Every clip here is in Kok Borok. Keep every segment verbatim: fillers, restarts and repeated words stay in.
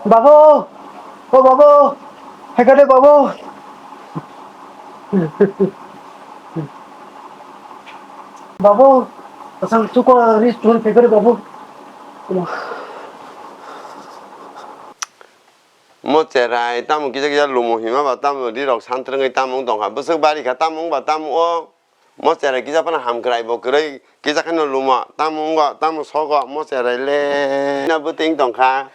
Babu! O babu! Haikade babu! Babu! Asal chuko restaurant haikade babu! Mo cherai, tamo kisa kisa lumo hima ba tamo ri rok santrwngwi tamo wng tongkha. Bwswk bari kha tamo wngba tamo o. Mo cherai kisa phano hamkrai bo kwrwi kisa kheno lumo. Tamo wngo, tamo sogo, mo cherai le. Na bwtwi wng tongkha.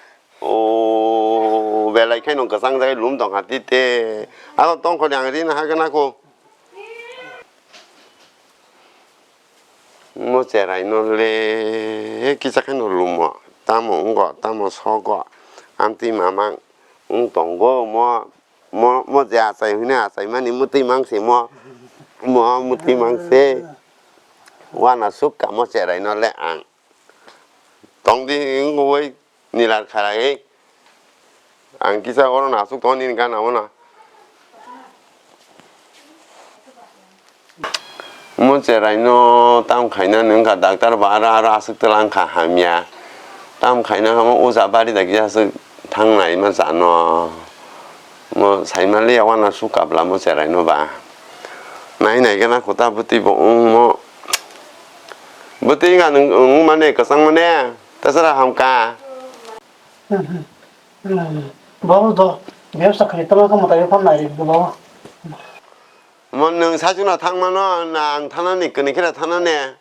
O belai kheno kwchang jagwi lum tongkha tite. Abo tongkhorni ang rina hagana kho. Mo cherai no le kisa kheno lumo, tamo wngo, tamo sogo, amtwi mamang wng tongo mo, mo, mo je achai hwnwi achai mani mwtwi mang se mo, mo mwtwi mang se, uanasuk ka mo cherai no le ang tongdi wngwi. Nilar kharai. Ang kisa oro no aswk tongo nini gana o no. Mo cherai no tam khaina nwng kha doctor ba aro aro aswk twlang kha hamya. Tam khaina kha mo uja bari da kisa aswk thangnai ma jano. Mo saimaliya wana su kabla mo cherai no ba. Nai nai gana khuta bwtwi bo wng mo. Bwtwi wngkha nwng, nwng mane kwchang mane. Tasara hamka. Babu do, bebsa khaini tama kha mwtai phone nai ri babu. Mo nwng sachuna thang mano, na ang thanani kwnwi khera thanani.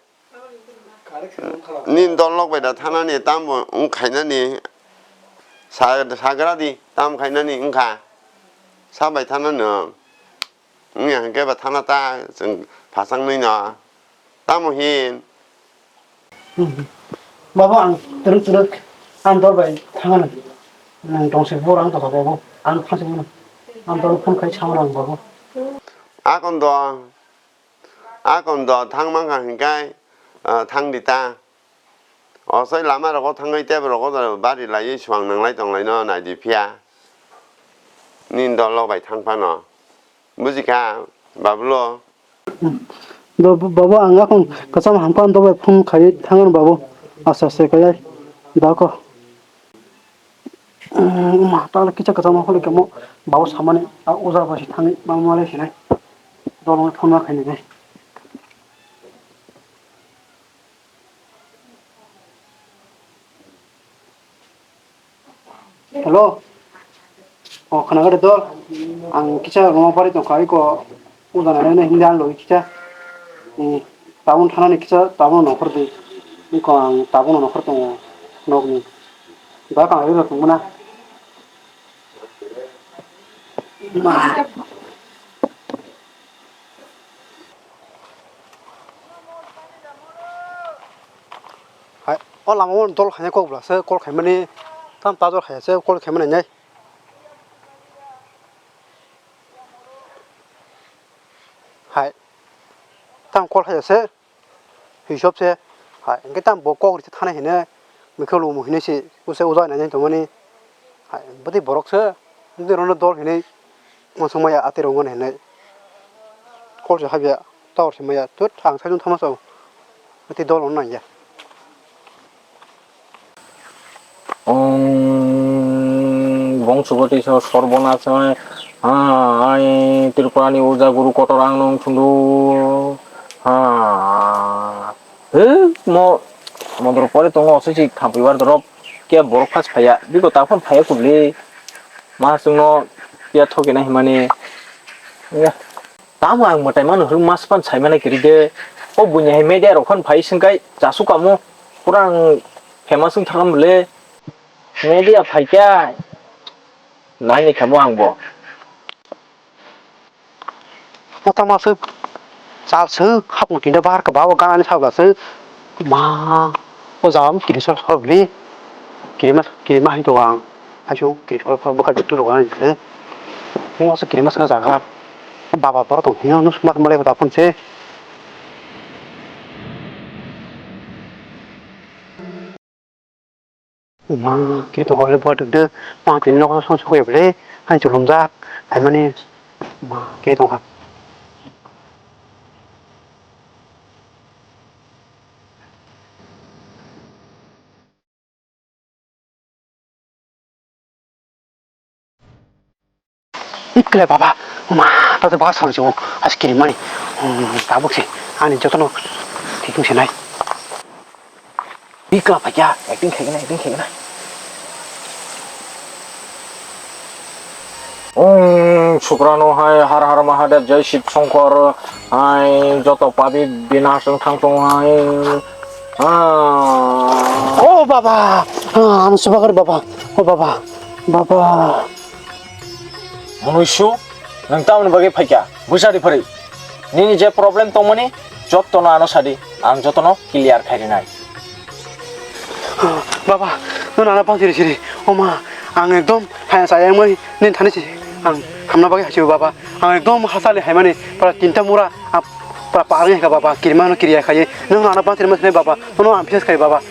Nini dol lok bai da thanani, tamo wng khainani. Sa, sagra di, tam khainani wngkha. Sa bai thanani. Wngya hwnkhe ba thana ta chwng phasang nwi no. Tamo hin? Babu, ang twrwk twrwk ang dol bai thangano. Nwng tongsi bor ang tokha babu. Ang phasang no. Ang dol phone khai sao ang babu. Akon do. Akon do thang mankha hwnkhe, ah, thang di ta. Osai lama rogo thangwi tebo rogo bari laiwi suang nanglai tonglaino naidi phiya. Nini dolo bai thang phano. Bujikha, Babulo? Do, babu, ang akon kwcham hamkha, do bai phone khai thangan, babu. Aste aste khai dako. Ma, tala kisa kwcham holi kemo, babu samani, a ujar basi thangwi, ma, ma, le sinai. Dolo phone ma khainai. Hello. O, khwnakhade dol. Ang kisa ruma pari tongkha, iko uda nai nai hindi ang loi kisa. Hmm, tabun thanani kisa tabun nokhor di. Iko ang tabun nokhor tongo nokni. Da kang rira tongmana. Ma. Hai, o lama o dol khaina kok bwla se call khaimani, tam ta dol khaiya se call khaimani nai. Hai, tam call khaiya se, hisab se, hai, hwnkhe tam bo kok ri thana hine, mikhe lumo hine se, use uja nai tongmani. Hai, bwtwi borok se, bwtwi rono dol hinwi uansukmaya, atwi rwngmani hinwi. Call se habya, tower se maya, tut, ang saichung thangma sao. Bwtwi dol rwno nangya. Om Bongso Bwtwi so Sorbonasai, ha, ai Tripurani Uja Guru kotor ang nung thundu, ha. He, mo, modor pore tongo, oso si thampi bar dorop. Khe borok phas phaiya, biko taphano phaiya kubli. Ma chwngno phiya thokina himani. Ya. Tamo ang mwtai mano hwrwng mas pan saimani kiri de. O buini hai media rok phan phai swngkai chasu kamo. Pura ang famous wng thangam bole. Media phaikya. Naini khamo ang bo. O tamo aswk chal swk hapung tinda bahar ka bawa ganani sabla swk ma o jagao kirisol sol bili kirima kirima hai tongo ang haisung kirisol sol bwkha jotto rogo ani se o aswk kirima swkang jaga baba borok tong hino nung suma malai da phone se. Uma, khe tongkha bwle bo twdw, pang tini nogo song sokya bwle, hai chulumjak, hai mani, uma, khe tongkha. Kle baba, ma, ta to baba song chungo, as kiri mani. Hmm, tabuk se, ani jotono, thik se nai. Bikla phaikya, acting khaigena, acting khaigena. Om Sukrano hai Har Har Mahadev, Jai Shiv Shankar hai, joto pabi binash wng thang tong hai. Ah. Oh baba, ah, ang subagar baba, oh baba, baba. Munuisu, nwng tamoni bagwi phaikha? Bwsa di phari. Nini je problem tongmani, jottono ano sadi, ang jotono clear khai rinai. Baba, nwng nana bang siri siri. Oma, ang ekdom haya saya yang mani, nin thani si. Ang hamna bagwi hasi baba. Ang ekdom hasali hai mani, para tinta mura, ap-, para parang ka baba, kirmano kiriya khai. Nwng nana bang siri mani baba, nwng ang bises khai baba.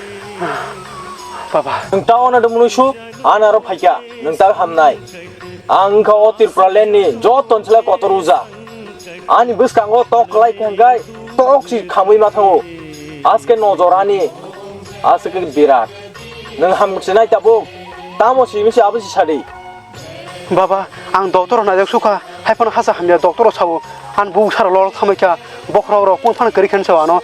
Baba. Nwng ta ona de munuisu, ana ro phaikha, nwng ta hamnai. Ang wngkha o Tripura land ni joto ni slai kotor uja. Ani bwskango tok kwlai khe hwnkhe tok si khamwi ma thango. Aske nojor ani, aske birat. Nwng ham sinai tabuk, tamo simi se abo si sadi. Baba, ang doctor rok naijak sukha, hai phano hasa hamya doctor rok sao, ang buk sara lol thamai kha, bokhorok rok kung phano kwrwi khe sao ano,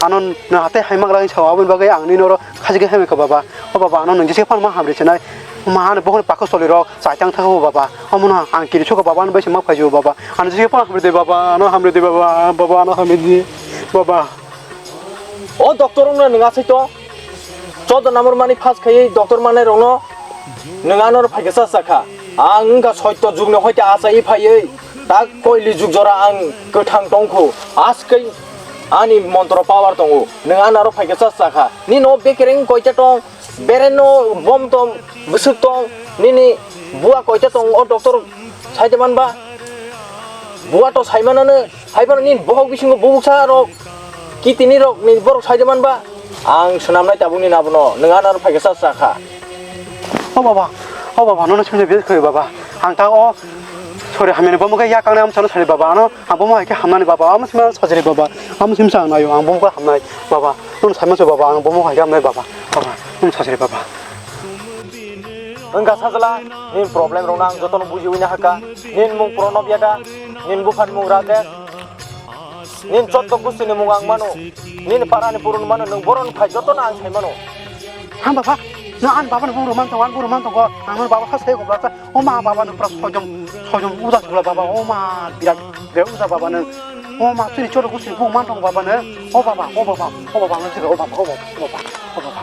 ano na hatai hai manglai sao, aboni bagwi ang nini oro khajigwi hamya kha baba. O baba, ano nwng jese phano ma hamri sinai, ma ano bokhorok pakha choli rok, Chaitang thaka o baba, omono ang kiri suka baba, ano bai se ma phai o baba, ano jese phano hamri de baba, ano hamri de baba, baba, ano hamri de baba. O doctor wngna nwng asai to, chodo number mani pass khaiwi doctor manai rokno nwng ano phaikha sa sakha. Ang wngkha soito jugni hoite achai phaiwi, tak koili jug jora ang kwthang tongkhu, askai ani montro power tongo, nwng ano phaikha sa sakha. Nini o bekereng koita tong, Bereno bom tong, bwswk tong, nini bua koita tong, o doctor saide manba? Bua to saimanano, hai phano nini bohok bisingo bubuksa rok, kitini rok ni borok saide manba? Ang swnamnai tabukni nabono, nwng ano phaikha sa sakha. O baba, o baba, nono sumse bes khoi baba. Ang ta o sori hamyani bomo khe ya kangnai amsano sari baba, ano Ang bomo hai khe hamnani baba, amo sima sajri baba, amo sim sa ang nayo, ang bomo khe hamnai baba, nung sai manso baba, ang bomo hai khe hamnai baba, baba, nung sajri baba. Wngkha sajla, nini problem rokno ang jotono bujiwi nahakha, nini mung Pranab Yadav, nini buphani mung Rajesh, nini chotto gustini mung ang mano, nini parani purun mano, nwng boroni phai jotono ang sai mano. Ha baba, no an baba no bung roman tongo, an bung roman tongo, ang no baba sa sai ko baba sa, o ma baba no pura sojom, sojom uda sula baba, o ma birat, birat uda baba no, o ma chini cholo kusini bung man tongo baba no, o baba, o baba, o baba no jira, o baba, o baba, o baba, o baba.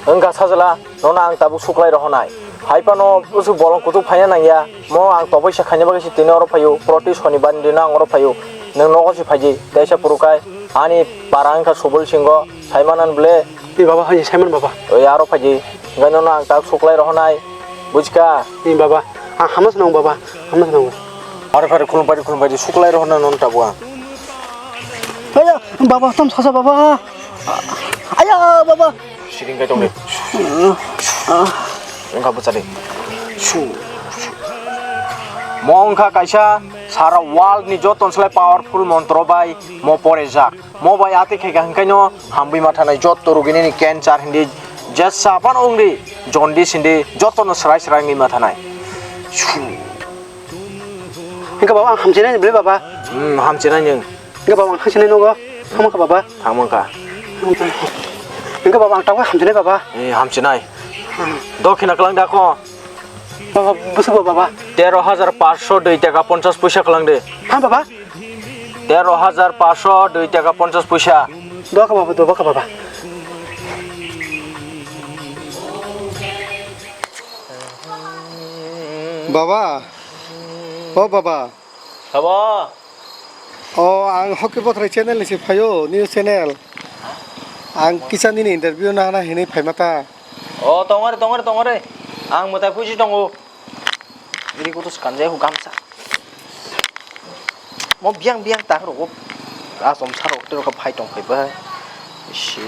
Wngkha sajla, nono ang tabuk suklai rohonai. Hai phano usuk bolong kutuk phaina nangya, mo ang tobaisa khaina bagwi se tini oro phaio, proti shonibar ni dino ang oro phaio. Nwng nogo se phaidi, teisa phurukai, ani para wngkha Subol Singho, Saimanan ble. Ni baba, hai Saiman baba. Oi, aro phaidi. Hingke nono ang tak suklai rohonai. Bujka? Ni baba, ang hama swnang baba, hama swnang. Are phare khulum phadi, khulum phadi, suklai rohonai nono tabuk ang. Aya, baba, tam sasa baba. Aya, baba. Siring kai tongdi. Wngkha bwchadi. Su. Mo wngkha kaisa sara world ni joto ni slai powerful montro bai mo porejak. Mo bai ati khaikha hwnkhaino hamwi mathanai jotto rugini ni cancer hindi jesa phano wngdi, jaundice hindi jotto no srai srai wngwi mathanai. Hwnkhe baba ang hamchinai ni bwle baba. Hmm, hamchinai nwng. Hwnkhe baba ang thangsinai nogo. Thangmankha baba. Thangmankha. Hwnkhe baba ang tabuk hamchinai baba. Eh, hamchinai. Dokhina kwlang da kho. Baba, bwswk bo baba? Tero hajar paanch sho dui taka ponchas poisa kwlang de. Ha baba? Tero hajar paanch sho dui taka ponchas poisa. Doka baba, doka baba. Baba, o baba. Sabo? O, ang Hockey Bothrai channel ni se phaio, news channel. Ang kisa nini interview nana hinwi phaima ta. O, tongore, tongore, tongore. Ang mwtai puisi tongo. Iri kutu swkang jai hu gamsa. Mo biyang biyang ta rogo. Asom sa rok tei rok phai tong phai ba. Si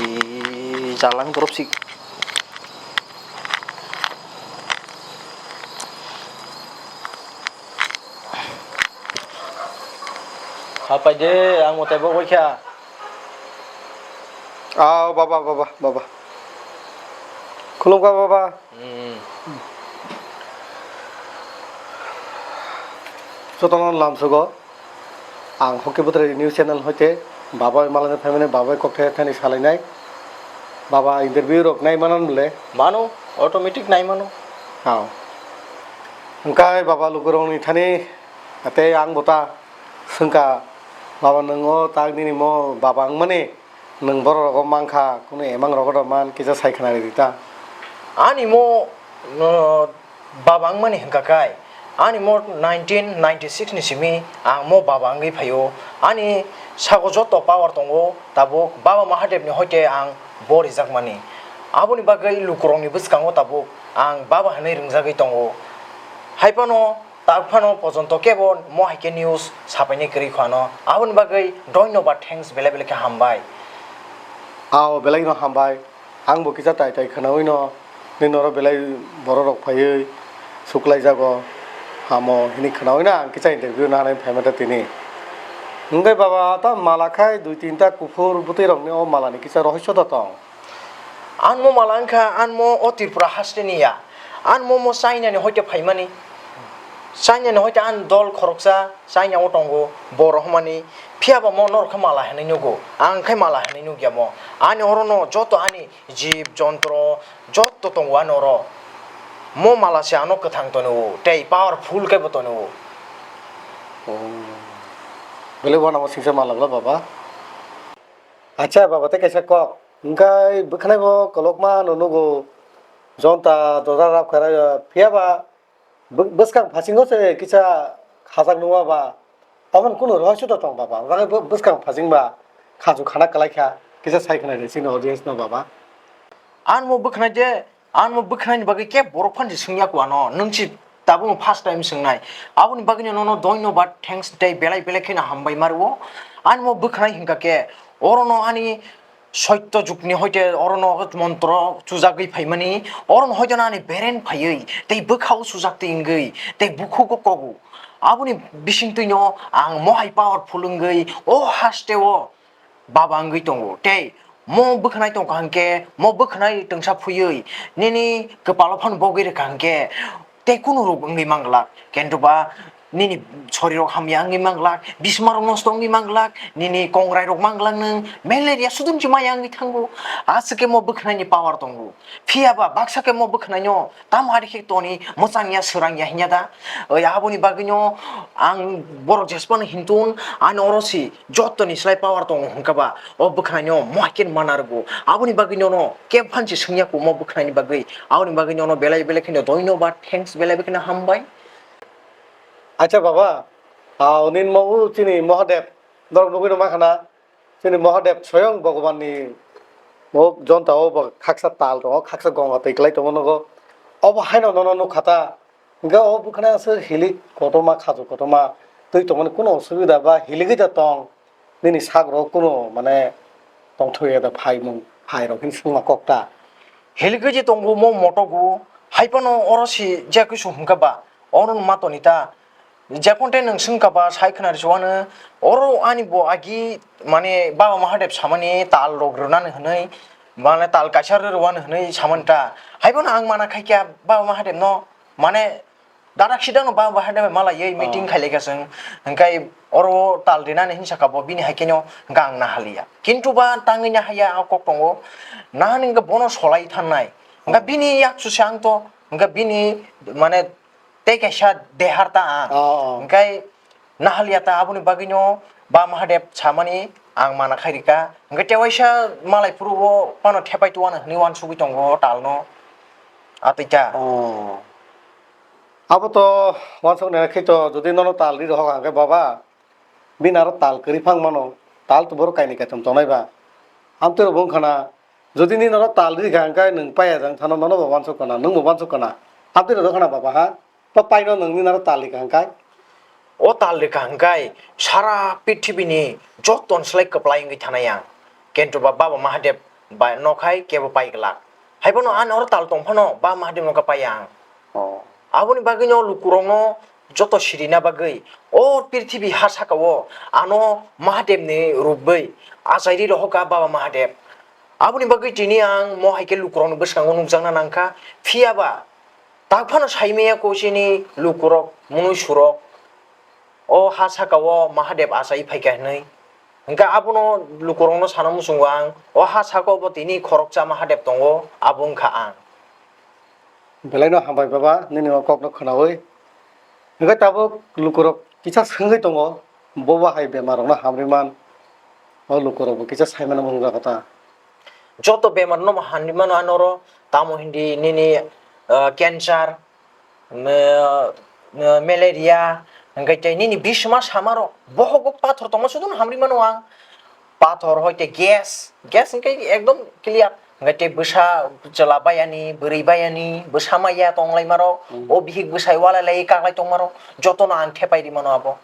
jalang dorop si. Hapai de, ang mwtai bo waikha. Ah, baba, baba, baba. Khulumkha, baba. Hmm. Jotono lamsogo ang Hockey Bwtwrwi News Channel hoite baba bai malani phaimani baba bai kokthai thani salainai. Baba interview rok nai manan bole? Mano, automatic nai mano. Hao. Hwnkhe baba lukurokni thani tei ang bo ta swngkha, baba nwng o tak nini mo baba wngmani? Nwng borok rogo mankha, kunu emang rogo da man, kisa sai khna ridi ta. Ani mo, no, baba wngmani hwnkha khai, ani mo nineteen ninety six ni simi ang mo baba wngwi phaio. Ani sago joto power tongo, tabuk Baba Mahadev ni hoite ang bo rijakmani. Aboni bagwi lukurokni bwskango tabuk ang baba hwnwi rwngjagwi tongo. Hai phano tak phano pojonto kebo mo hai khe news sapainai kwrwi kho ano. Aboni bagwi doinobad, thanks belai belai khe hambai. Ao belai no hambai. Ang bo kisa tai tai khwnawi no nini oro belai borok rok phaiwi suklai jago. Hamo hini khwnawi no ang kisa interview no hanai phaima ta tini. Hwnkhe baba ta mala khai dui tinta kuphur bwtwi rok ni o mala ni kisa rohosyo da tong. Anmo mala wngkha, anmo o Tripura haste ni ya. Anmo mo China ni hoite phaimani. China ni hoite an dol khoroksa China o tongo, bo rohormani. Phiya ba mo norok khe mala hinwi nugo. Ang khe mala hinwi nukya mo. Ani oro no joto ani jib jontro joto tongo ani oro. Mo mala se ano kwthang tono, tei powerful khe bo tono. Oh. Belai wanamo singsa mala bwla baba. Acha baba, tei kaisa kok. Hwnkhe bwkhanai bo kolokma no nugo, jonta doda rap kharai, phiya ba bw-, bwskang phasingo se kisa khajak nungma ba, omo kunu rohosyo da tong baba, bagwi bw-, bwskang phasing ba khachu khana kwlai kha, kisa sai khna di chini audience no baba. Anmo bwkhanai je, anmo bwkhanaini bagwi khe borok phan se swngya kwano, nwng si tabuk first time swngnai. Aboni bagwi no nono doinobad, thanks tei belai belai kheno hambai ma rwo. Anmo bwkhanai hwnkha khe oro no ani soitto jukni hoite oro no montro chujagwi phaimani, oro no hoite no ani beren phaiwi tei bwkhao chujak twi wngwi tei bukhugo kogo. Aboni bisingtwi no ang mohai powerful wngwi o haste o baba wngwi tongo. Tei mo bwkhanai tongkha hwnkhe, mo bwkhanai twngsa phuywi nini kwpalo phano bogwi rwkha hwnkhe, tei kunu rok wngwi manglak. Kintu ba nini sorirok hamya wngwi manglak, bismarok nosto wngwi manglak, nini kongrai rok manglak nwng, malaria sudumchi maya wngwi thango. Aswk khe mo bwkhanaini power tongo. Phiya ba baksa khe mo bwkhanaino tamo ari khe toni mwchangya swrangya hinya da? Oi, aboni bagwino ang borok jesphano hintun ani oro si jotoni slai power tongo hwnkha ba o bwkhanaino mohai khe mana rwgo. Aboni bagwino no kebphan si swngya kuk mo bwkhanaini bagwi. Aboni bagwino no belai belai kheno doinobad, thanks belai belai kheno hambai. Acha baba, ah, onin mo u chini Mahadev, norok nugwi no makhana. Chini Mahadev soyong Bhagwan ni o jonta o bo khaksa tal tongo, khaksa gonga twi kwlai tongo nogo. Obo haino nono nukha ta. Hwnkhe o bwkhwnai aswk hilik kotorma, khajo kotorma twi tongmani kunu osubida ba hiligwi da tong? Nini sak rok kunu mane tongthokya da phaimung, phai rok hini swngma kok ta? Hiligwi je tongo mo motogo, hai phano oro si je kisu hwnkha ba, oro no ma toni ta? Jephonte nwng swngkha ba sai khna rwswano, oro ani bo agi mane Baba Mahadev samani tal rok rwnani hwnwi, mane tal kaisa rwrwani hwnwi samani ta. Haibono ang mana khaikha Baba Mahadev no, mane dadak sidano Baba Mahadev malaiwi meeting khailaikha chwng, hwnkhe oro tal rinani hinwi sakha bo bini haikhe no hwnkhe ang nahaliya. Kintu ba tangwi nahaiya a kok tongo, nahani hwnkhe bono solai thannai. Hwnkhe bini yakchu se ang to, hwnkhe bini mane tei kaisa dehar ta ang. Oh, oh. Hwnkhe nahaliya ta, aboni bagwino Ba Mahadev samani ang mana khai rika. Hwnkhe tewaisa malai phuru o phano thepai tuana hwnwi uansugwi tongo o talno. Atwi ta. Oh. Abo to uansuknai khe to, jodi nono tal ri rohok hwnkhe baba, bini aro tal kwrwi phang mano, tal to borok kainwi kaitam tongnai ba. Amtwi rok bo wngkha na, jodi nini oro tal rikha hwnkhe nwng paiya jang thano, nono bo uansuk kana, nwng bo uansuk kana. Amtwi rok wngkha na baba ha, pa paino nwng nini oro tal rikha hwnkhe? O tal rikha hwnkhe sara prithibini joto ni slai kwplai wngwi thanai ang. Kintu ba Baba Mahadev ba nokhai kebo pai glak. Haibono ani oro tal tong phano Baba Mahadev no khe paiya ang. Oh. Aboni bagwino lukurokno joto sirina bagwi o prithibi ha sakao ano Mahadevni rubwi achairi rohorkha Baba Mahadev. Aboni bagwi tini ang mo hai khe lukurokni bwskango nukjakna nangkha. Phiya ba tak phano saimaya kosini lukurok, mwnwi surok. o ha saka o Mahadev achai phaikha hinwi. Hwnkhe abono lukurokno sana muchungo ang, o ha saka o bo tini khoroksa Mahadev tongo, abo wngkha ang. Belaino hambai baba, nini o kokno khwnawi. Hwnkhe tabuk lukurok kisa swngwi tongo, bo bahai bemarrokno hamrwi man, o lukurokbo kisa saimano mung jago ta. Joto bemarno hamrwi mano ano oro, tamo hindi nini, ah, cancer, me-, ah, malaria, hwnkhe tei nini bisma samarok, bohogo pathor tongma sudun hamrwi mano ang. Pathor hoite gas, gas hwnkhe ekdom clear. Hwnkhe tei bwsa chwla bayani, bwrwi bayani, bwsa maya tonglaimarok, Mm. o bihik bwsai walai lai kaklai tongmarok, jotono ang thepai rimano abo.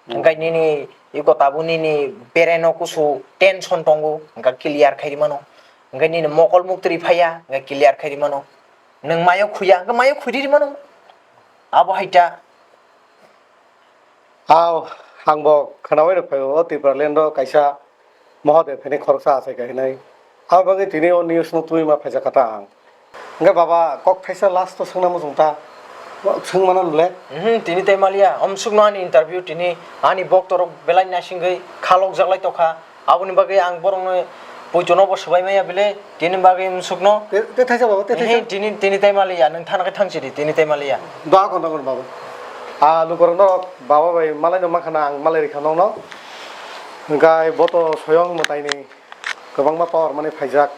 Mm. Hwnkhe nini iko tabuk nini brain o kusu tension tongo, hwnkhe clear khai rimano. Hwnkhe nini mokol muktwi phaiya, hwnkhe clear khai rimano. Nwng mayo khuya, hwnkhe mayo khuri rimano. Abo hai ta. Aw, ang bo khwnawi rw phaio, o Tipraland o kaisa Mahadev hinwi khoroksa achai kha hinwi. Abo bagwi tini o news no twiwi ma phaijak kha ta ang. Hwnkhe baba, kok thaisa last o swngna muchung ta. Swng mano le? Mhm, tini tei maliya. Omsukno ani interview tini ani boktorok belai naisingwi khalokjaklai tokha. Aboni bagwi ang borokno poitono bo swbai maya bile, tini bagwi musukno. Te, te thaisa baba, te thaisa. Ehe, tini, tini tai maliya, nwng thana khe thang sidi, tini tai maliya. Doa kono kono baba. A lukurok norok baba bai malai no makhana ang malai rikha nokno. Hwnkhe boto soyong mwtaini kwbangma power mani phaijak.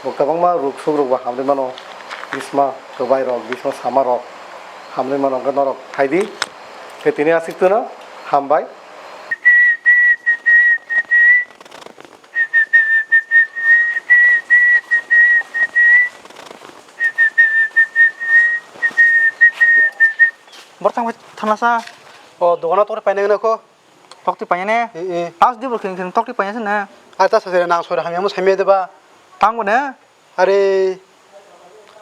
Bo kwbangma ruk suk rok bo hamrwi mano. Bisma kwbai rok, bisma sama rok hamrwi mano, hwnkhe norok phaidi. Khe tini aswk twino hambai. Borok thang bai thanasa. O, dogano tokri painai nokho. Tokti painai ne? Eh, eh. Last di borok khen khen tokti painai se ne? Ar ta sajere nang sori hamya mo samya deba. Tang bo ne? Are,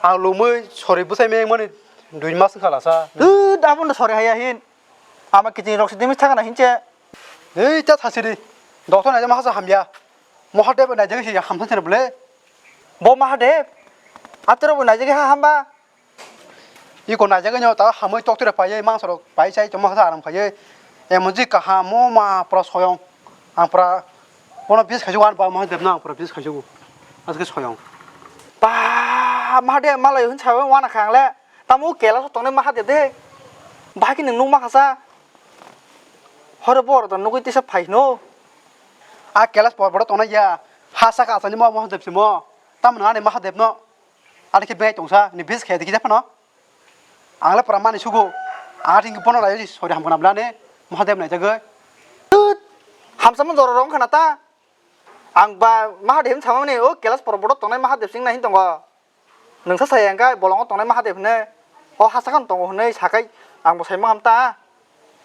ang lumui sori bwsai me mani dui mas khala sa. Tu, da bo no sori haya hin. Ama kiting rok si dimis thangana hinche. Ei, ta thasiri. Doctor naijak ma hasa hamya. Mahadev naijak si hamsa sene bole. Bo Mahadev. Atero bo naijak ha hamba. Iko naijak nyo ta hamoi tokti rok paiye mangsa rok pai chai tongma hasa aram khaiye. Emoji kaham mo ma pura soyong. Ang pura bono bis khaijak wan ba Mahadev no ang pura bis khaijak. Aske soyong. Ba Mahadev malai hun sawe wana khang le. Tamo kela so tongnai Mahadev de. Bahai khe nwng nukma kha sa. Horo bor da nugui tisa phai hino. A kelas por boro tongnai ya. Ha saka asani mo Mahadev simo. Tamo nang ani Mahadev no. Ani khe bai tongsa ni bis khe dikhi japhano. Ang le pura mani sugo. Ang thing bono lai sori ham khna blane Mahadev nai jagoi. Tut. Hamsa mo jora rong khna ta. Ang ba Mahadev samani o kelas por boro tongnai Mahadev sing nai hin tongo. Nwngsa saya hwnkhe bolongo tongnai Mahadev hwnwi, o ha sakano tongo hwnwi sakai ang bo sai mankham ta.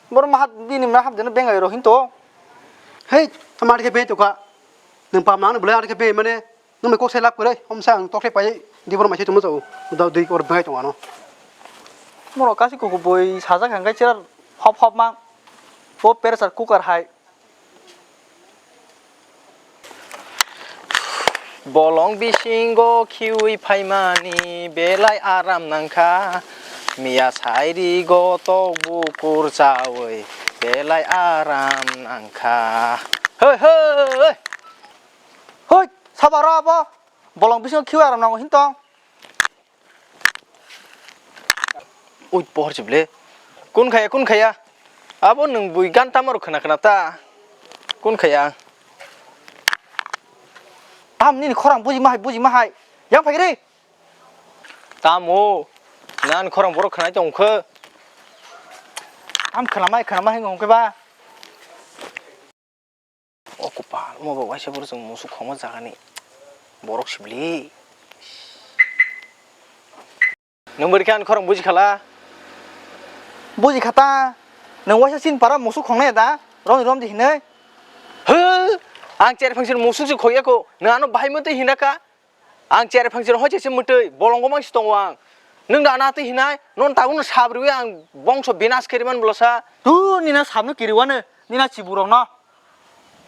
Boro Maha-, bini Mahadev no bengai rw hinto. Hei, tamo adikhe bengai tongkha. Nwng pam nang bolai adikhe bengai mane, nwng bai kok sai lab kwrwi, omsa ang tokthai pai, di boro mai sai tongma chao. Da dui kor bengai tong ano. Moro kasi kuku boi sajak hwnkhe chera hop hop mang. O pressure cooker hai. Bolong bisingo khiui phaimani belai aram nangkha, miya sairigo tok bukur chaui belai aram nangkha. Hoi, hoi, hoi. Hoi, sabaro abo. Bolong bisingo khiui aram nango hintong. Ui, pohor chible. Kun khaya, kun khaya. Abo nwng bui gan tamo rw khna khna ta. Kun khaya. Tam nini khorang buji mahai, buji mahai. Yang phai ri. Tamo. Nan khorang borok khnai tong khe. Tam khna mai, khna mai hwnkhe ba. O kopal, omo bo waisa borok chwng musuk khoma jagani borok sibili. Nwng bwrwi khe ani khorang buji khala? Buji kha ta. Nwng waisa chini para musuk khongnai da? Romni romdi hinwi? Hw! Ang cheri phangsini musuk se khogya kho. Nwng ano bahai mantwi hina kha? Ang chera phangsino hoi chaise mwtwi, bolongo mangsi tongo ang. Nwng da na twi hinai, non tabukno sabriwi ang bongso binas khe rimani bwlasa. Tu nina sabno kiriwano, nina chibukrokno.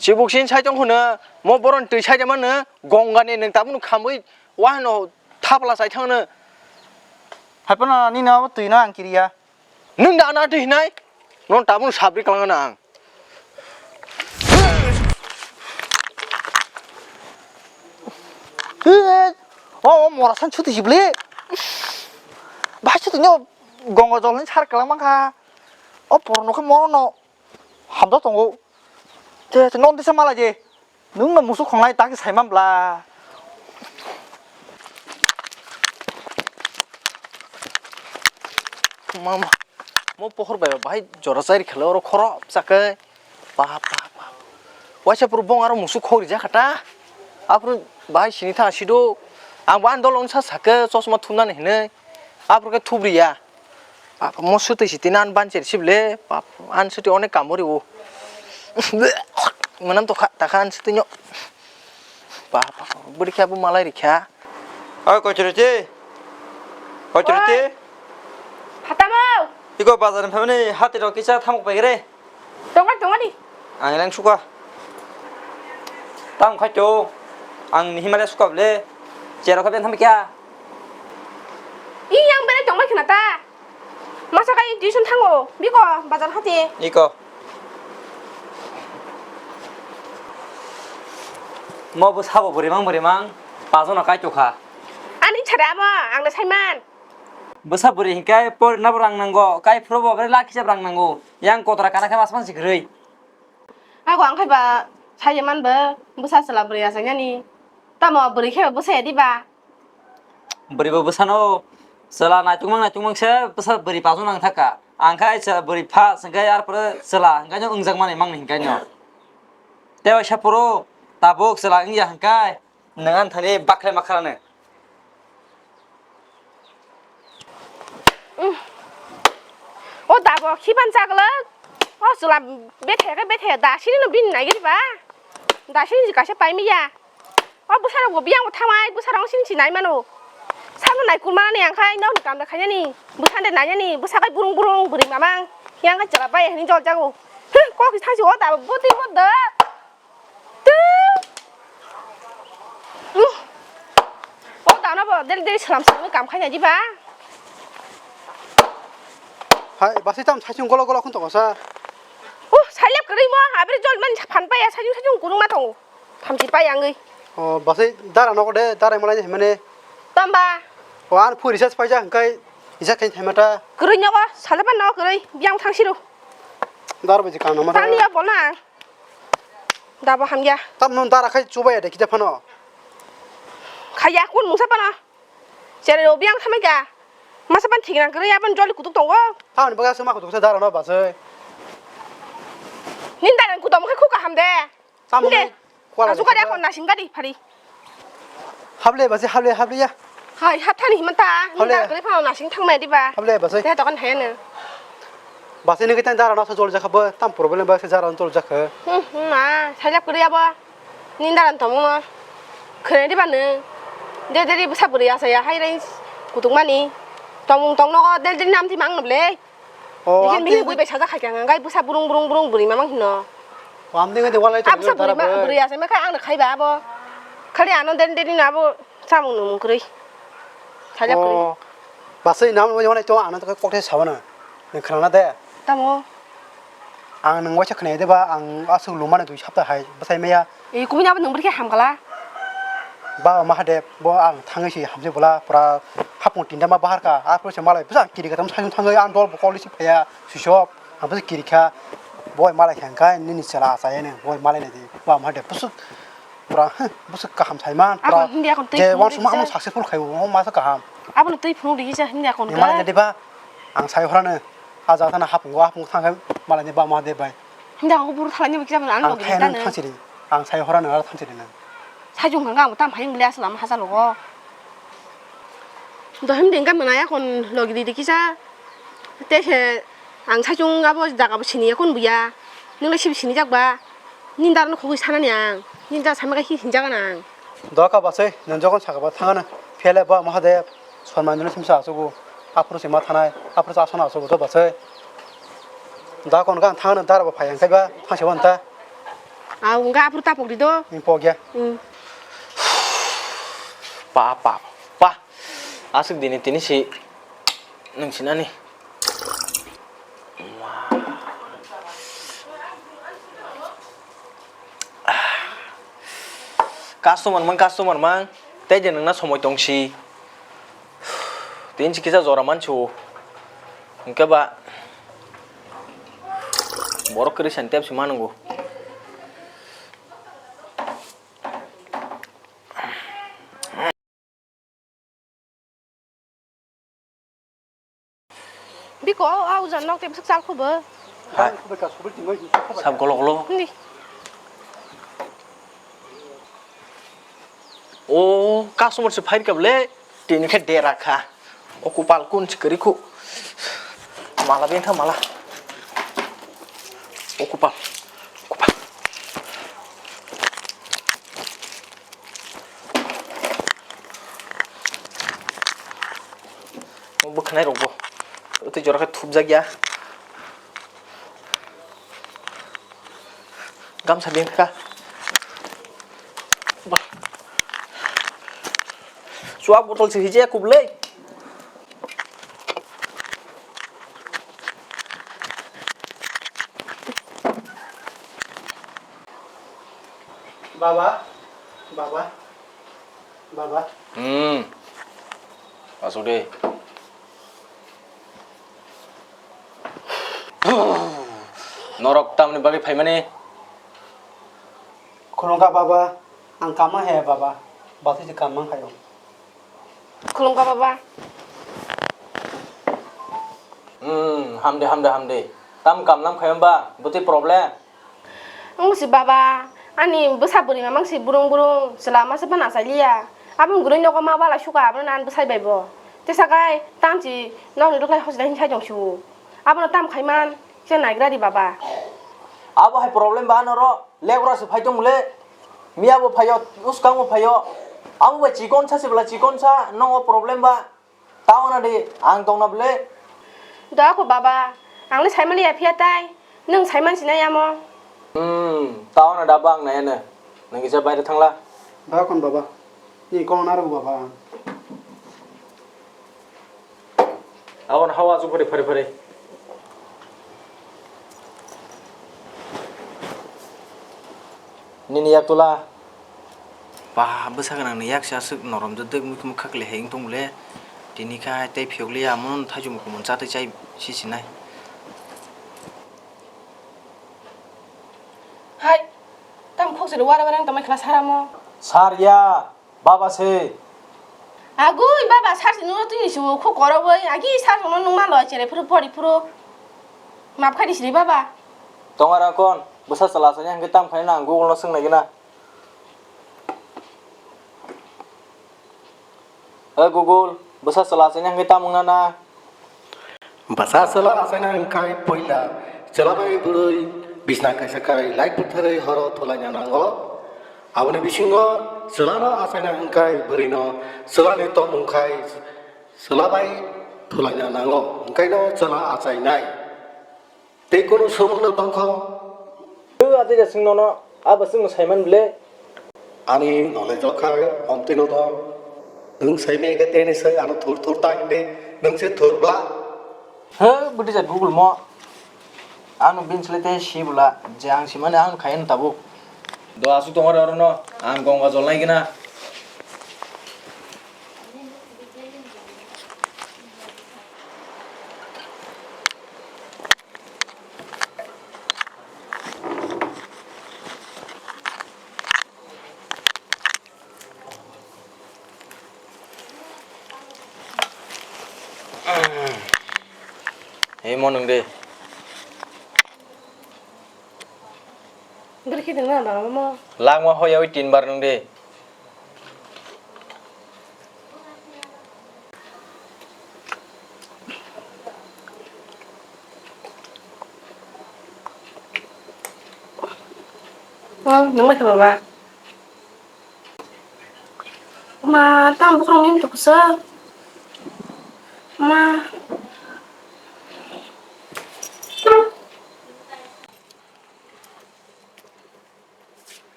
Chibuk sin sai tong hwno, mo boron twi sai de mano, gongani nwng tabukno khamwi wahano thapla chai thangno. Haiphano nini abo twino ang kiriya. Nwng da na twi hinai? Nono tabuk sabri kwlangano ang. O, o mora san suti sibli. Bahai suti no gongo jol ni sar kwlangma kha. O porno khe moro no hamjak tongo. Te, te, non disa malai je. Nwng no musuk khonglai tak sai man bla. Mama, mo pohor bai bahai jora chai rikha le oro khorok chakhe. Bap, bap, bap. Waisa puru bong aro musuk khok rijak kha ta. Aphuru bahai sini tha sido. Ang bo ani dol wngsa sakhe chosma thumnani hinwi. Aphuru khe thubriya. Papa, mo swtwi si tini ani banchir sibile. Papa, ani swtwi onek kamo rio. Manam to kha, ta kha ani swtwi nyo. Papa, bwrwi khe abo malai rikha. Oi, kochoroti. Kochoroti. Oi. Phatamo. Iko bazar ni phamani hati rok kisa thamok pai gre. Tongani, tongani. Ang eleng suka. Tang khai to. Ang ni himale suka bole. Chero kha ben tham kya? I yang bere tongbai khna ta. Masa kai tuition thango. Biko bazar hati. Iko. Mo bo sabo bwrwi mang bwrwi mang. Pajono kai to kha. Ani chara mo ang na saiman. Bwsa bwrwi hinkhe porina bo rang nango, kai phuru bo bwrwi lakh hisab rang nango. Yang kotora kana khe mas man si kwrwi. Ako ang khai ba sai man bo bwsa chwla bwrwi achainani. Tamo bwrwi khe bwsa ya diba? Bwrwi bo bwsano chwla naitung mang naitung mang se bwsa bwrwi pasu nang thaka. Ang khai chwla bwrwi pha sengkai ar pore chwla hingkai no wngjak mani mang ni hingkai no. Tei waisa phuru tabuk chwla wngya hingkai nwng ani thani bakhlai ma kharane. O dabo khiban chaglak. O chwla bethe khe bethe dasini no bini nai giri ba. Dasini ji kaisa pai miya. O bwsarok bo biyang bo thamai bwsarok sini si nai mano. Sano nai kurmani ang khai nokni kamda khainani. Bwsande nainani bwsakai burung burung bwrwi mamang. Yang kai chwla bai hini jol jago. Kok si thangsi o dabo boti bo da. O dano bo deli deli salam salam kam khaina diba. Hai basi tam saichung golo golo khun tongo sa. O sailep kwrwi mo abri jol man phan paya saichung saichung kurung ma tongo. Thamchi pai angwi. O basi dara nogo de dara malai himane. Tamba. O an phu research paija hingkai isa khain thaimata. Kwrwi nogo salapa nogo kwrwi biyang thangsiru. Dar baji kana mata. Tani ya bolna. Dabo hamya. Tam non dara khai chubai de kita phano. Khaya kun musa pana. Chere obi ang thamai ka. Masa pan thik nang kri aban joli kutuk tongo. Thamani baga sema kutuk sa dara no basai. Nin dara kutom khai khuka ham de. Tam ne. Kwala. Asu kari akon nasing kari phari. Hable basi hable hable ya. Hai hathani himanta. Hable. Nindar kri phano nasing thangmai diba. Hable basi. Te tokan hayana. Basi ni kita dara nasa jol jakha bo tam problem basi dara jol jakha. Hmm, hmm, ma, sajak kri abo. Nindar an tomong no. Khre diba ne. De de de bwsa bwrwi asa ya hai rai kutuk mani. Tomong tong nogo del del nam ti mang no ble. O, bikin, amtwi bikin gui bai sajak khai khe ang, ang gai bwsa burung, burung, burung, bwrwi mamang hino. O, amtwi gui de walai. Abwsa bwrwi ma, bwrwi asai ma khe ang no khai ba abo. Khali ano den den ni abo samung nung kwrwi. Sajak kwrwi. O, basai nam wani wani to ano kok the sabana. Nang khana de. Tamo. Ang nang waisa khna de ba, ang asuk lumana dui sapta hai bwsai maya. E, kubui abo nwng bwrwi khe ham kala? Ba Mahadev, bo ang thangwi se hamjak bwla, pura hapung tinda ma bahar ka, aphuru se malai bwsa kiri katam sajung thangwi ang dol bo kol risi phaiya, swisop, ang bwsa kiri kha, boi malai kha hwnkhe nini chwla achai nw, boi malai nai di, ba Mahadev bwswk pura, huh, bwswk kaham saiman, abo pura hindi akon twi je phunuk wansukma rikha. Amo successful khai o, masa kaham. Abono twi phunuk rikha hindi akon. Ni malai nai di ba, ang sai hora nw, a jaga thana hapung o, hapung thang khe malai ni ba Mahadev bai. Hindi ako buru thalani bikira bana ang logi thai tane. Thang siri. Ang sai hora nang thang siri nang. Sajung kang ang tam phai bele aslam haja logo. Do hindi engka manaya kon logi di kisa. Te se ang sajung abo jaga bo sini kon buya. Nung le sibi sini jak ba. Nindar no khogoi sanani ang. Nindar samega hi hinjaga nang. Doka basai, nang jokon saka ba thangana. Phele ba Mahadev. Sor manjino simsa asugo, aphuru se ma thanai, aphuru se asana asugo to basai. Da kon ga thang na dara bo phai ang kaiba thang se wan ta. Au ga aphuru tapok di do. Ni pogya. Hmm. Pa, pa, pa. Asuk dini tini si nung sinani. Ma. Customer mang, customer mang, tei je nwngna somoi tongsi. Tini si kisa jora mansu. Hwnkhe ba borok kwrwi sani tepsi manwngo. Biko, a ujan nok tei bwswk chal khubo. Hai. Sab golo golo. Hindi. O customer se phai kable, tini khe dera kha. O kupal kun se kwrwi khu. Mala bengkha mala. O kupal. Kupal. Bwkhanai rokbo tei jora khe thupjak ya. Gamsa beng kha. Ba. Chuak botol se hije kublei. Baba, baba, baba. Hmm. Asuk de. Norok tamni bagwi phaimani? Khulumkha baba, ang kama he baba, basi se kamang khayo. Khulumkha baba. Hmm, hamde, hamde, hamde. Tam kamlam khayo ba, bwtwi problem? Wng si baba, ani bwsa bwrwi mamang si burung burung, chwla masa phano achai liya. Aboni gwnwi nogo ma bala suka, abono nan bwsai bai bo. Tesa kai, tamchi nokni doklai hosinai hinkhai tong su. Abono tam khaiman, se naigra di baba. Abo hai problem ba noro, lebra se phai tong le. Miya bo phayo, uskang bo phayo. Abo bai chikon sa se bwla chikon sa, nogo problem ba. Tao na di, ang tong na bwle. Da ko baba, ang le saimali ya phiya tai. Nwng saiman sinai amo. Hmm, tao na da ba ang nai ne. Nang kisa baire thangla. Da kon baba. Ni kon na ro baba. Abon hawa chu phari phari phari. Nini yak tula. Ba, bwsa gwnangni yak se aswk norom jotdek mui khumui khakle heng tong le. Tini kha tei phiyok liya, amo no thaichung kumun chatwi chai si sinai. Hai, tam khok siri wara wara tongmai khna saramo. Sar ya. Baba se. Agui baba, sar si nungno tini subo khu koro bai. Agi sar sungno nung malo chere phuru pori phuru. Map khai di siri baba. Tongara kon, bwsa chwla sani hwnkhe tam khai nang Google no swng nai gina. O Google, bwsa chwla sani hwnkhe tam wngna na? Bwsa chwla achaina wngkhai puila chwla bai bwrwi bisna kaisa khai light bwtharwi horo thulaina nango. Aboni bisingo chwlano achaina wngkhai bwrwino chwlani tongmung khai chwla bai thulaina nango, wngkhaino chwla achainai. Tei kunu swmungno tongkho? O adija swng nono, abo swngno saiman ble? Ani knowledge o khai omtwino tong. Nwng saimaya khe teni sai ano thur thur ta hinde, nwng se thur bla. He, bwdija Google mo. Ano bini slai tei si bwla, je ang simani ang khai no tabuk. Do aswk tong oro no, ang gongga jol nai gina. Hei mo nwng de. Bwrwi khe nwng na bangma mo. Langma hoya oi tin bar nwng de. Oh, nwng bai khe baba. Ma, tang bukrok ni tok sa. Ma.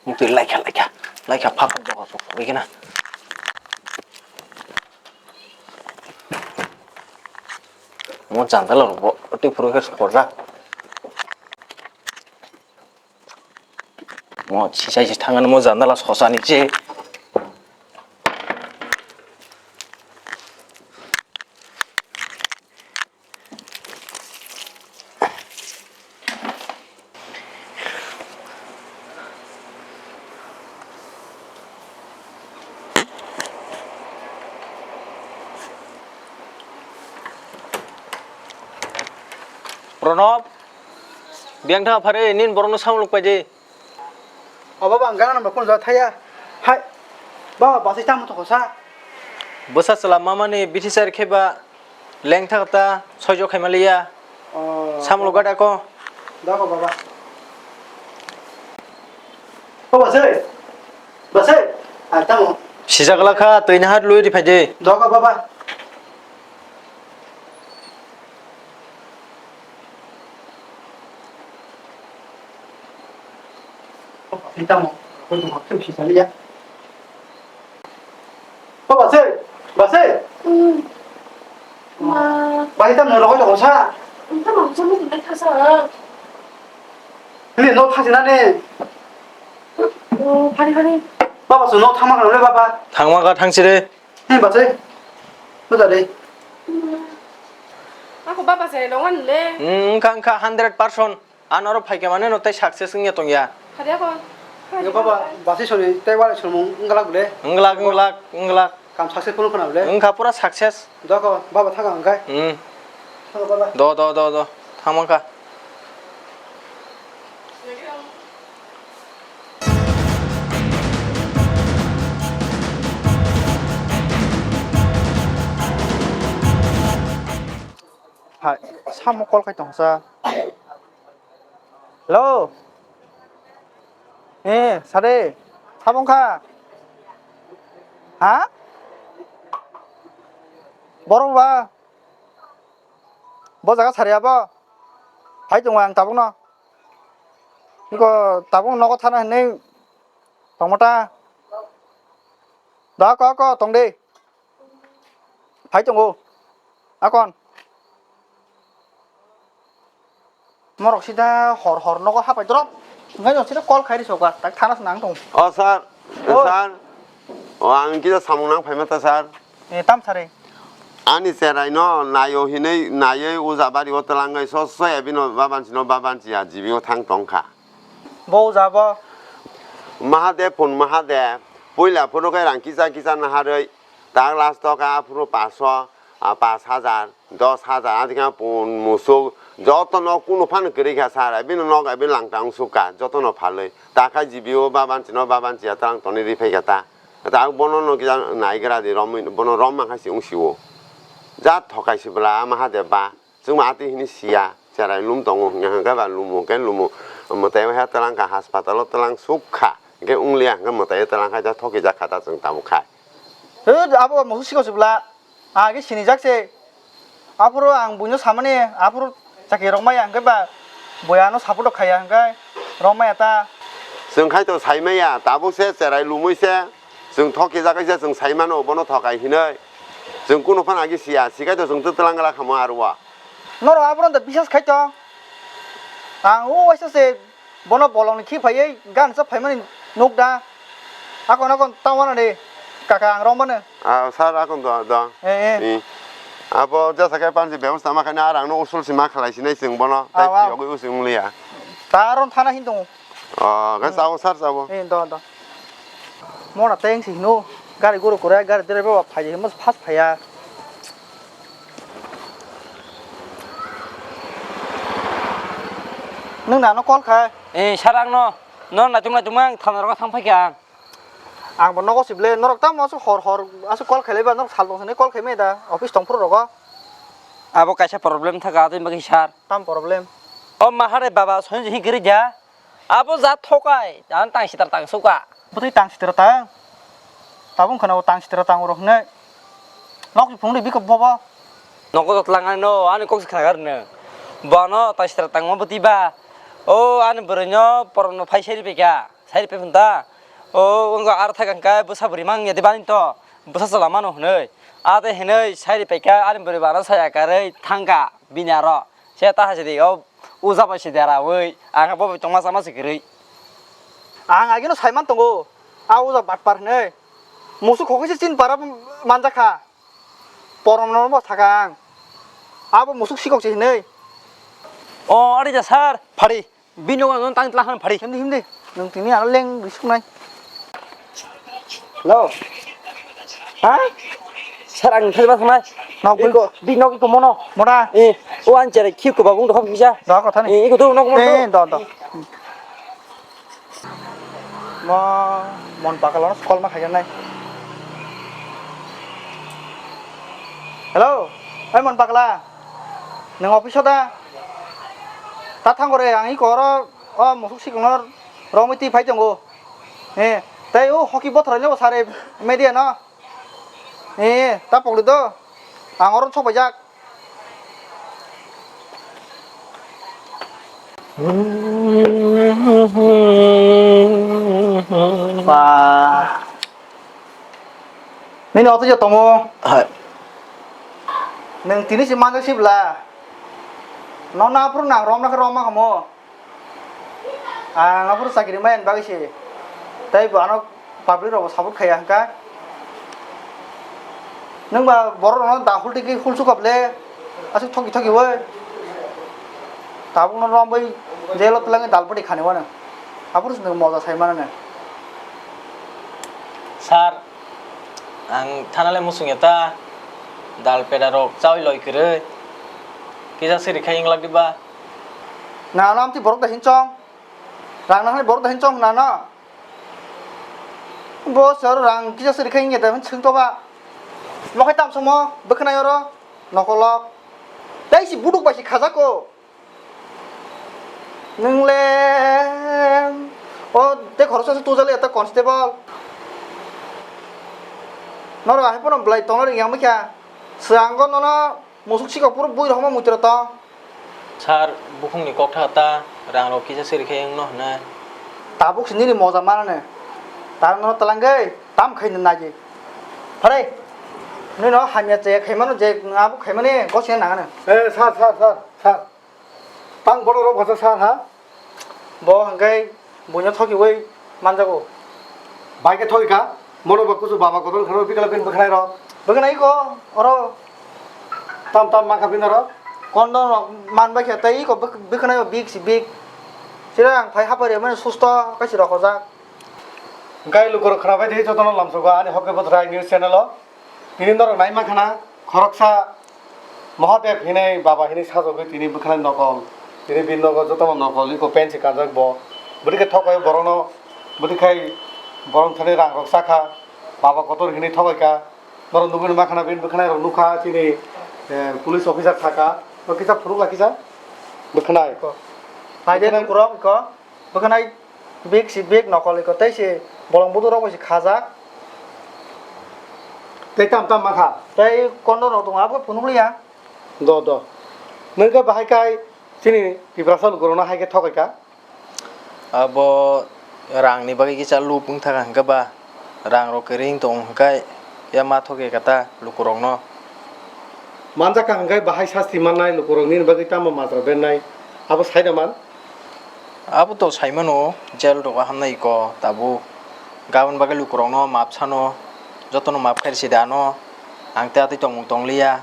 Mukti laikha, laikha, laikha, phak phak doga phak phak kena. Mo jandala rok bo twi phuru khe khorjak. Mo sisai se thangani mo jandala sosani se. Pronob, biyang thang phare nin borokno samlok paidi. O baba, ang gana number phone jora thaya. Hai, baba, basai tamo toko sa? Bwsa chwla mamani bithi chari khe ba lengtha kata soijo khaima liya. O, samlok baba. Gada ko. Dako baba. O basai, basai, ah, tamo. Sijak lakha, twi nahat lui ri phaidi. Dako baba. Tamo, koi tong khe sisa liya. O basai, basai. Ma. Basai tamo rokoi tong sa. Tamo sa mo tong kha sa. Ni no thasi na ni. O, phari phari. Baba su no thangma kha le baba. Thangma kha thangsi re. Hei, bachai. Buda de. Ako baba se longan le. Hmm, wngkha, wngkha, hundred percent. Ano oro phaikha mane no tei success wngya tongya. Hadi ako. Yo baba, basi soni tei wala sumung wngla gule. Wngla, wngla, wngla. Kam successful khna bule. Wngkha pura success. Doko, baba thaga wngkha. Hmm. Thaga baba. Do, do, do, do. Thangma kha. Hai, samo call khai tongsa. Hello. Eh, sare. Samung kha. Ha? Borok ba. Bo jaga sari abo. Hai tong ang tabuk no. Niko tabuk nogo thana hinui tongmata. Da ko ko tong de. Hai tongo. Akon. Morok sida hor hor nogo hapai drop. Ngai no sida call khairi soka. Tak thana nang tong. O sir, o sir. O ang kisa samung nang phaima ta sir. E, tam sare. Ani cherai no naio hinui naioi uja bari o twlangai so so ebino babansi no babansi a jibi o thang tong kha. Bo uja bo. Mahadev phun Mahadev. Puila phuru khe rang kisa kisa naharoi. Tak last o kha phuru paso, a, pas hajar, dos hajar, adikhe phun musuk. Joto no kunu phano kwrwi kha sir. Ebino nok ebino langta wng suk kha. Joto no phaloi. Ta kha jibi o babansi no babansi a twlang toni ri phai kha ta. Ta bono no kisa naigra di romwi, bono rom ma khai si wng si o. Ja thokai si bwla ama ha de ba. Chwng ma ati hini siya. Cherai lum tongo hwnkhe hwnkhe ba lumo hwnkhe lumo. Mwtai he twlang kha haspatalo twlang suk kha. Hwnkhe wng liya hwnkhe mwtai twlang khai ta thoki jak kha ta chwng tabuk khai. Hwt abo musu siko si bwla. Agi sinijak se. Aphuru ang buino samani, aphuru chakirok maya hwnkhe ba, boyano support khaiya hwnkhe rok maya ta. Chwng khai to saimaya, tabuk se cherai lumui se, chwng thokijak kaisa chwng saimano, bono thokai hinui. Chwng kunu phano agi siya, sikai to chwng twtwlang gala khamo aro o. Norok abono da bisas khai to. Ang o waisa se Bono bolongni khi phaiwi gansa phaimani nuk da. Akon akon tamo nani kaka ang romano. Ah, sir, akon do, do. Eh, eh. I. Abo jesa khe pansi bebosta ma khaina arang no usul si ma khalai sinai chwng bono. Tei ah, ah, phiyogwi usi wng liya. Ta aron thana hin tongo. Oh, khe chao, sir, chao. Eh, do, do. Mona teng si hino. Gari guru kore, gari driver ba phai, himo fast phaiya. Nwng nano call khai? Eh, sir, ang no, no, naitung naitung ang thana rogo thang phaikha ang. Ang bo nogo sible, norok tamo aswk hor hor aswk call khailaiba, norok sal tong sani call khaimai da, office tong phuru rogo. Abo kaisa problem thaka, atwi bagwi sir. Tam problem? O mahare baba, sonjo hi giri ja. Abo ja thokai, ang tang sitra tang suka. Bwtwi tang sitra tang? Tabung khana o tang sitra tang oro hwnwi. Nok phung de bikop bobo. Nogo jotlang ano, ani kok se khnagar no. Bono tang sitra tang mo bwtwi ba. O ani bwrwi no porom no phai seri peka. Seri pe phunta. O wngko ar thai kangkai bwsa bwrwi mang ya de bani to. Bwsa chala mano hwnwi. Ate hwnwi seri peka ani bwrwi bana saya karwi thangka bini aro. Se ta hai sidi, o uja bai si dera oi, ang bo tongma sama si kwrwi. Ang agino saiman tongo, a uja batpar hwnwi. Musuk khokhe se chin para manjakha. Porom no bo thaka ang. Abo musuk sikok se hwnwi. O, ari ja sir. Phari. Bini no tang tla han phari. Himdi, himdi. Nwng tini ano leng risuknai. Hello. Ha? Sir, ang thaiba thangnai. Nok bui. Iko, bi nok iko mono. Mona. Eh, o ang chere khip ko babung dokhom kisa. Do kotha ni. Eh, iko do nok mono. Eh, do, do. Mo, Mon Pakala no call ma khaijaknai. Hello, oi Mon Pakala. Nwng office o da? Ta thang gore, ang iko oro, o musuk sikong no romwi twi phai tongo. Eh, tei o hoki bothoroi no sare media no. Eh, ta pokli do. Ang oro sok paijak. Ba. Nini oto je tongo. Hai. Nwng tini si manjak sibla. Nono aphuru nang romna khe romma kamo. Ang aphuru chakiri maya ni bagwi se. Tei bo ano public rok bo support khaiya hwnkha. Nwng ba borok rokno da hul tiki hul sukha ble. Aswk thoki thoki oi. Tabuk no romwi jail o twlangwi dalpati khani wano. Aphuru se nwng moja sai mano. Sir, ang thana le muchung ya ta. Dal peda rok chawi loi kwrwi. Kisa siri khai wnglak diba? Na, no, amtwi borok da hinchong. Rang nang borok da hinchong na, no. Bo sir rang kisa siri khai nge da hin chwng to ba. Mo khai tam somo, bwkhnai oro, nokolok. Tei si buduk bai si khajak ko. Nwng le, o, tei khoroksa se tujali eta constable. Norok ahai pono belai tongna ring yang kha. Swango nono musuk sikok puro bui rohoma muitro tong. Sir, bukhungni koktha ta, rang rok kisa siri khe wngno hwnwi. Tabuk se nini moja manane. Ta nono twlangwi, tam khaini nagi. Pharai. Nini no hamya che khaimano je abo khaimani gosina nangano. Eh, sir, sir, sir, sir. Tang bono rok bwsa sar ha? Bo hwnkhe buino thokiwi manjago. Bai khe thokika? Mono bo kuchu baba kotor khano bikla bin bwkhnai rok. Bwkhnai ko oro. Tam tam mankha bin oro. Kondo rok man bai khe tei iko bwk-, bwkhnai o big si big. Sira ang phai hapai rw mani susto kaisi rok hojak. Hwnkhe lukurok khwnabai di jotono lamsogo ani Hokke Bothrai news channel o. Tini norok nai mankha na, khoroksa Mahadev hinwi baba hinwi sajagwi tini bwkhanai nokol. Tini bini nogo jotono nokol iko pen se kanjak bo. Bwdikhe thokai borokno, bwdikhai borok thani rang rok chakha, baba kotor hinwi thokaikha. Norok nugwi mankha na bini bwkhanai rok nukha chini, eh, police officer saka. Bo kisa phunukla kisa. Bwkhanai. Ko. Naide bwkhanai. Nukurok ko. Bwkhanai bag si bag nokol iko tei se bolong buduk rok bai se khajak. Tei tam tam mankha. Tei kondo rok tongo abo phunuk liya. Do do. Nwng khe bahai kai chini Tiprasa lukurokno hai khe thokai kha. Abo rangni bagwi kisa lup wng thaka hwnkhe ba. Rang rok kwrwi wng tong hwnkhe ya ma thok ya kata lukurokno. Manjak ka hwnkhe bahai sasti mannai lukurok nini bagwi tamo majra bennai abo sai da man? Abo to sai mano jail rogo hamnai ko tabuk gabon bagwi lukurokno map sano jotono map khairisi da ano ang tei atwi tongmung tongliya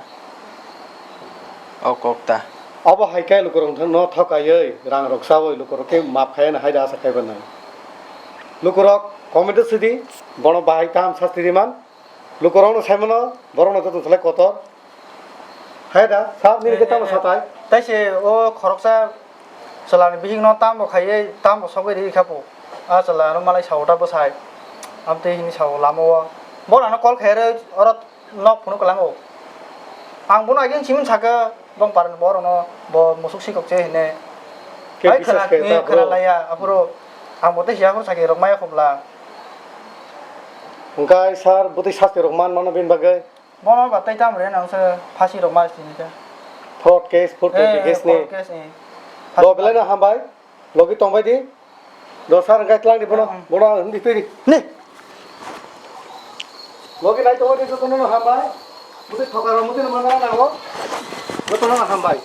o kok ta. Obo hai khe lukurok no thokaiwi rang rok chawi lukurok khe map khaiya hai da asa khai bennai. Lukurok comment o sidi bono bahai kaham sasti di man. Lukurokno saimano, borokno joto salai kotor. Hai da, sir, nini khe tamo satai? Tai se o khoroksa chwlani bihikno tamo khaiwi, tamo sogwi ri kha po. A chwla ano malai sao ta bwsai. Amtwi hini sao lama o. Bo ano call khairwi oro nok phunuk kwlango. Ang bono agin simin sakha, bong parani borokno bo musuk sikok se hine. Khe hai bisas khwna-, khe ta khwna bro. Laiya, aphuru ang bo tei siya phuru sakhe rok maya khobla. Hwnkhe sir, bwtwi sasti rok man mano bini bagwi? Bono ba tei tamo rw nang se phasi rok ma sini khe. Fraud case, fraud case ni. Fraud case ni. Do belai no hambai. Logi tongbai di. Do sir hwnkhe tlang di bono. Hmm. Bono ang hindi piri. Ni. Logi nai tongbai di jotono no hambai. Muti thoka rok muti no mana nango. Jotono no hambai.